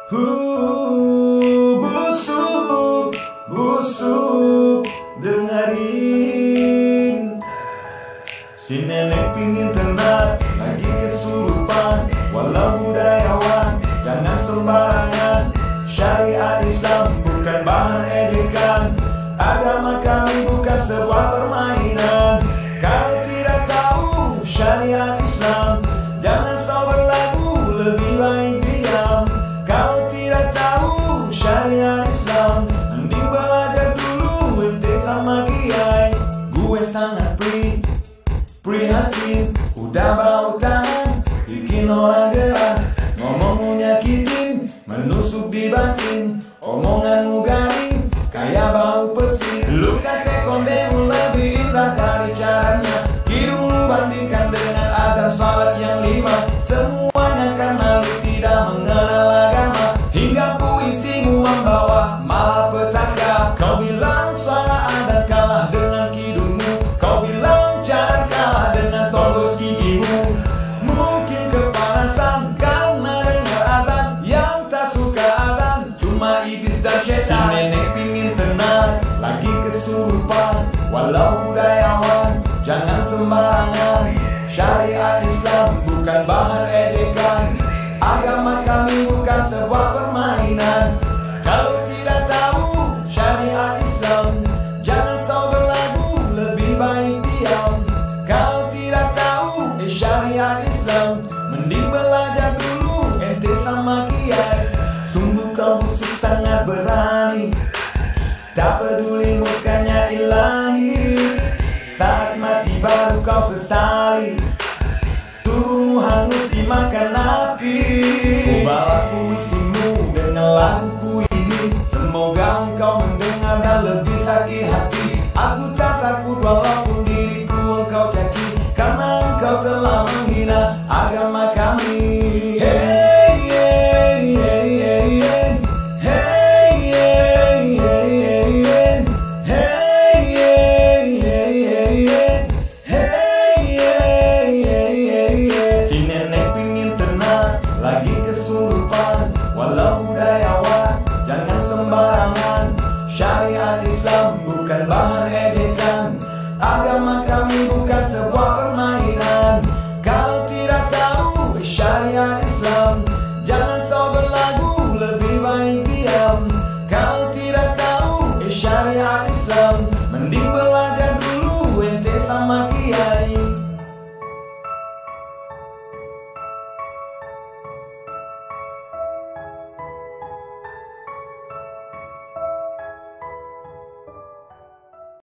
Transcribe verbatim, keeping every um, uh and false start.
Hu, busuk, busuk, dengerin. Si nenek pingin ternak, lagi kesurupan. Walau budayawan, jangan sembarangan. Syariat Islam bukan bahan ejekan. Agama kami bukan sebuah permainan. Kalau tidak tahu syariat Islam, jangan sok berlagu, lebih baik diam. Kalau tidak tahu syariat Islam, mending belajar dulu ente sama kiai. Gue sangat pri-, prihatin, udah bau tangan, bikin orang gerah, ngomong menyakitin, menusuk di batin, omonganmu garing, kayak bau pesin. Lu kata kondemu lebih indah dari caranya. Kidung lu bandingkan dengan azan salat yang lima. Semuanya karena lu tidak mengenal agama. Hingga puisimu membawa malapetaka. Kau bilang suara azan kalah dengan kidungmu. Kau bilang cara kalah dengan tongos gigimu. Mungkin kepanasan karena dengar azan. Yang tak suka azan cuma iblis dan setan. Si nenek pingin tenang, lagi kesurupan. Walau budayawan, jangan sembarangan. Syariat Islam bukan bahan ejekan. Agama kami bukan sebuah permainan. Kalau tidak tahu syariat Islam, jangan sok berlagu, lebih baik diam. Kalau tidak tahu, eh, syariat Islam, mending belajar dulu ente sama kiai. Sungguh kau busuk sangat berani. Tak peduli murkanya ilahi. Saat mati baru kau sesali. Tubuhmu hangus dimakan api. Kubalas puisimu dengan laguku ini. Semoga engkau mendengar dan lebih sakit hati. Aku tak takut walaupun diriku engkau caci. Karena engkau telah menghina agama kami. Hey, hey, hey, hey, hey. Hey, hey, hey, hey, hey. Hey, hey, hey, hey, hey. Hey, hey, hey, hey, hey. Si nenek pingin tenang, lagi kesurupan. Walau budayawan, jangan sembarangan. Syariat Islam bukan bahan ejekan. Agama kami bukan sebuah permainan. Kalau tidak tahu syariat Islam,